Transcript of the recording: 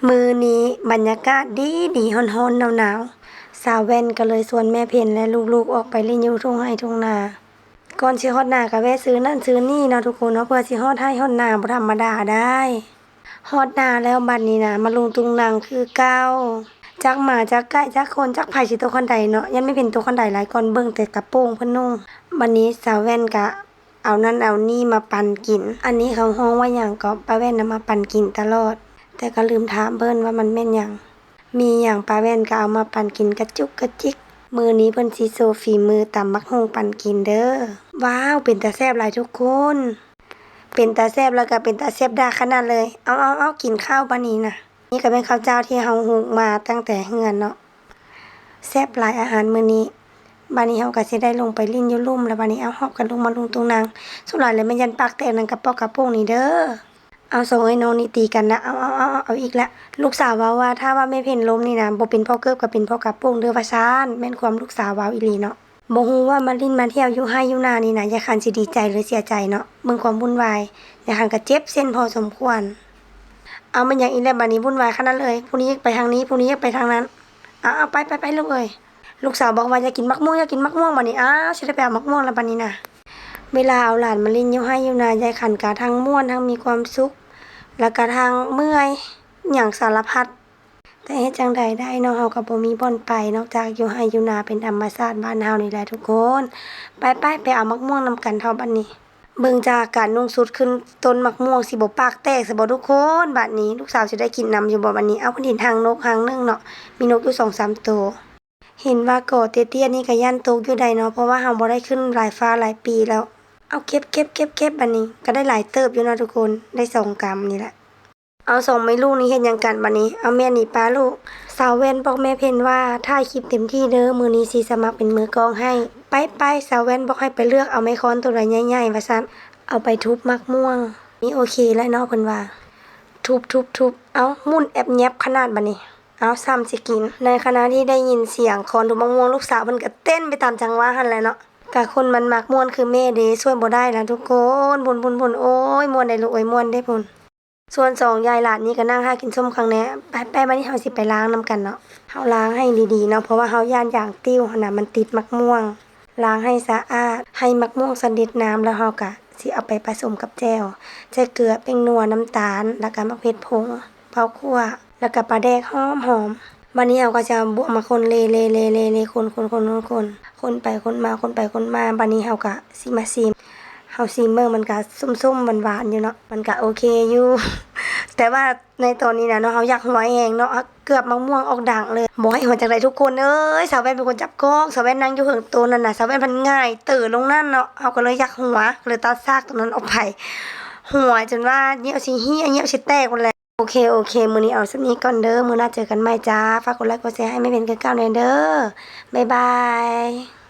ມື້ນີ້ບັນຍາກາດດີໆ ຮ້ອນໆ ໜາວໆ ສາວແວ່ນກໍເລີຍຊວນແມ່ເພັນ ແລະ ລູກໆ ອອກໄປຫຼິ້ນຢູ່ທົ່ງໄຮ່ທົ່ງນາ. ກ່ອນຊິຮອດນາກໍແວະຊື້ນັ້ນຊື້ນີ້ເນາະທຸກຄົນເນາະ ເພື່ອຊິຮອດໄຮ່ຮອດນາ ບໍ່ທຳມະດາໄດ໋. ຮອດນາແລ້ວບັດນີ້ນະ ມາລຸງຕຸງນັງຄືເກົ່າ. ຈັກໝາຈັກໄກ່ຈັກຄົນຈັກໃຜຊິຕົກຄັນໃດເນາະ ຢ້ານແມ່ເພັນຕົກຄັນໃດຫຼາຍກ່ອນ ເບິ່ງແຕ່ກະໂປງເພິ່ນນຸ່ງ. ບັດນີ້ສາວແວ່ນກະ ເອົານັ້ນເອົານີ້ມາປັນກິນ. ອັນນີ້ເຂົາຮ້ອງວ່າຫຍັງເກາະ? ປ້າແວ່ນນຳມາປັນກິນຕະຫຼອດ ແຕ່ກໍລືມຖາມເພິ່ນວ່າມັນແມ່ນຫຍັງ. ມີຫຍັງປ້າແວ່ນກໍເອົາມາປັນກິນກະຈຸກກະຈິກ. ມື້ນີ້ເພິ່ນຊິໂຊຝີມືຕຳບັກຫຸ່ງປັນກິນເດີ້. ວ້າວ ເປັນຕາແຊບຫຼາຍທຸກຄົນ ເປັນຕາແຊບ ແລ້ວກໍເປັນຕາແຊບດາຂະໜາດເລີຍ. ເອົາໆໆ ກິນເຂົ້າບາດນີ້ນະ. ນີ້ກໍແມ່ນເຂົ້າເຈົ້າທີ່ເຮົາຫຸງມາຕັ້ງແຕ່ເຮືອນເນາະ. ແຊບຫຼາຍອາຫານມື້ນີ້. ບາດນີ້ເຮົາກໍຊິໄດ້ລົງໄປຫຼິ້ນຢູ່ລຸ່ມແລ້ວ. ບາດນີ້ເອົາ ຮອບກັນລົງມາລຸງຕຸງນັງ. ສ່ວນຫຼາຍແລ້ວແມ່ນຢ້ານປາກແຕກນຳກະປອກກະໂປງນີ້ເດີ້. ເອົາ ສອງເອື້ອຍນ້ອງນີ້ຕີກັນນະ. ເອົາໆໆ ເອົາອີກລະ. ລູກສາວເວົ້າວ່າ ຖ້າວ່າແມ່ເພັນລົ້ມນີ້ນະ ບໍ່ເປັນເພາະເກີບກໍເປັນເພາະກະໂປງເດີ້ວ່າຊັ້ນ. ແມ່ນຄວາມລູກສາວເວົ້າອີ່ຫຼີເນາະ. ບໍ່ຮູ້ວ່າມາຫຼິ້ນມາທ່ຽວຢູ່ໄຮ່ຢູ່ນານີ້ນະ ຍາຍຂັນຊິດີໃຈ ຫຼື ເສຍໃຈເນາະ. ເບິ່ງຄວາມວຸ້ນວາຍ ຍາຍຂັນກໍເຈັບເສັ້ນພໍສົມຄວນ. ເອົາ ແມ່ນຫຍັງອີກແລ້ວບາດນີ້ ວຸ້ນວາຍຂະໜາດເລີຍ. ຜູ້ນີ້ຢາກໄປທາງນີ້ ຜູ້ນີ້ຢາກໄປທາງນັ້ນ. ເອົາໆ ໄປໆໆ ລູກເອີຍ. ລູກສາວບອກວ່າ ຢາກກິນໝາກມ່ວງ ຢາກກິນໝາກມ່ວງ. ບາດນີ້ ອ້າວ ຊິໄດ້ໄປເອົາໝາກມ່ວງແລ້ວບາດນີ້ນະ. ເວລາເອົາຫຼານມາຫຼິ້ນຢູ່ໄຮ່ຢູ່ນາ ຍາຍຂັນກະທັງມ່ວນ ທັງມີຄວາມສຸກ ແລ້ວກະທັງເມື່ອຍ ຫຍັງສາລະພັດ. ແຕ່ເຮັດຈັ່ງໃດໄດ້ເນາະ ເຮົາກໍບໍ່ມີບ່ອນໄປ ນອກຈາກຢູ່ໄຮ່ຢູ່ນາເປັນທຳມະຊາດບ້ານເຮົານີ້ແຫຼະທຸກຄົນ. ໄປໆ ໄປເອົາໝາກມ່ວງນຳກັນເຖາະບັດນີ້. ເບິ່ງຈາກການນຸ່ງຊຸດຂຶ້ນຕົ້ນໝາກມ່ວງ ຊິບໍ່ປາກແຕກຊະບໍ່ທຸກຄົນ? ບາດນີ້ລູກສາວຊິໄດ້ກິນນຳຢູ່ບໍ່ບາດນີ້? ເອົາ ເພິ່ນເຫັນຫາງນົກຫາງໜຶ່ງເນາະ ມີນົກຢູ່ສອງສາມໂຕ. ເຫັນວ່າກໍເຕ້ຍໆ ນີ້ກໍຢ້ານຕົກຢູ່ໃດເນາະ ເພາະວ່າເຮົາບໍ່ໄດ້ຂຶ້ນລາຍຟ້າຫຼາຍປີແລ້ວ. ເອົາ ເກັບໆໆໆ ບາດນີ້ກໍໄດ້ຫຼາຍເຕີບຢູ່ເນາະທຸກຄົນ ໄດ້ສອງກຳນີ້ແຫຼະ. ເອົາ ສອງແມ່ລູກນີ້ເຮັດຫຍັງກັນບາດນີ້? ເອົາ ແມ່ໜີປ້າລູກ. ສາວແວ່ນບອກແມ່ເພັນວ່າ ຖ່າຍຄລິບເຕັມທີ່ເດີ້ ມື້ນີ້ຊິສະໝັກເປັນມືກ້ອງໃຫ້. ໄປໆ ສາວແວ່ນບອກໃຫ້ໄປເລືອກເອົາໄມ້ຄ້ອນໂຕໃດໃຫຍ່ໆ ວ່າຊັ້ນ ເອົາໄປທຸບໝາກມ່ວງ. ນີ້ໂອເຄແລ້ວເນາະ ເພິ່ນວ່າ. ທຸບໆໆ ເອົາ ໝຸ່ນແອບແຍບຂະໜາດບາດນີ້. ເອົາ ສ່ຳຊິກິນ. ໃນຂະນະທີ່ໄດ້ຍິນສຽງຄ້ອນທຸບໝາກມ່ວງ ລູກສາວເພິ່ນກໍເຕັ້ນໄປຕາມຈັງຫວະຫັ້ນແຫຼະເນາະ. ກະຄົນມັນມັກມ່ວນຄືແມ່ເດ້ ຊ່ວຍບໍ່ໄດ້ລະທຸກຄົນ. ພຸ້ນໆໆ ໂອ້ຍ ມ່ວນໄດ໋ລູກເອີຍ ມ່ວນເດ້ພຸ້ນ. ສ່ວນສອງຍາຍຫຼານນີ້ກໍນັ່ງຫາກິນສົ້ມຄັກແນ່. ໄປໆ ບາດນີ້ເຮົາຊິໄປລ້າງນຳກັນເນາະ. ເຮົາລ້າງໃຫ້ດີໆເນາະ ເພາະວ່າເຮົາຢ້ານຢາງຕິ້ວຫັ້ນນະ ມັນຕິດໝາກມ່ວງ. ລ້າງໃຫ້ສະອາດ ໃຫ້ໝາກມ່ວງສະເດັດນ້ຳ ແລ້ວເຮົາກໍຊິເອົາໄປປະສົມກັບແຈ່ວ ໃສ່ເກືອ ແປ້ງນົວ ນ້ຳຕານ ແລ້ວກໍໝາກເຜັດຜົງ ເຂົ້າຂົ້ວ ແລ້ວກໍປາແດກຫອມໆ. ບາດນີ້ເຮົາກໍຈະບວກມາຄົນເລໆໆໆ ຄົນໆໆໆ ຄົນໄປຄົນມາ ຄົນໄປຄົນມາ. ບາດນີ້ເຮົາກໍຊິມາຊີມ ເຮົາຊີມເບິ່ງ ມັນກະສົ້ມໆຫວານໆຢູ່ເນາະ ມັນກະໂອເຄຢູ່. ແຕ່ວ່າໃນຕອນນີ້ນະເນາະ ເຮົາຢາກຫົວແຮງເນາະ ເກືອບໝາກມ່ວງອອກດັງເລີຍ. ບໍ່ໃຫ້ຫົວຈັ່ງໃດທຸກຄົນເອີຍ ສາວແວ່ນເປັນຄົນຈັບກ້ອງ ສາວແວ່ນນັ່ງຢູ່ເທິງໂຕນັ້ນນະ ສາວແວ່ນພັດຫງາຍເຕີລົງນັ້ນເນາະ ເຮົາກໍເລີຍຢາກຫົວ ກໍເລີຍຕັດຊາກໂຕນັ້ນອອກໄປ ຫົວຈົນວ່າເຫຍື້ອຊິເຫ່ຍ ເຫຍື້ອຊິແຕກພຸ້ນແຫຼະ. ໂອເຄ ໂອເຄ ມື້ນີ້ເອົາສ່ຳນີ້ກ່ອນເດີ້ ມື້ໜ້າເຈີກັນໃໝ່ຈ້າ. ຝາກກົດໄລກົດແຊໃຫ້ແມ່ເພັນຄືເກົ່າແນ່ເດີ້. ບາຍບາຍ.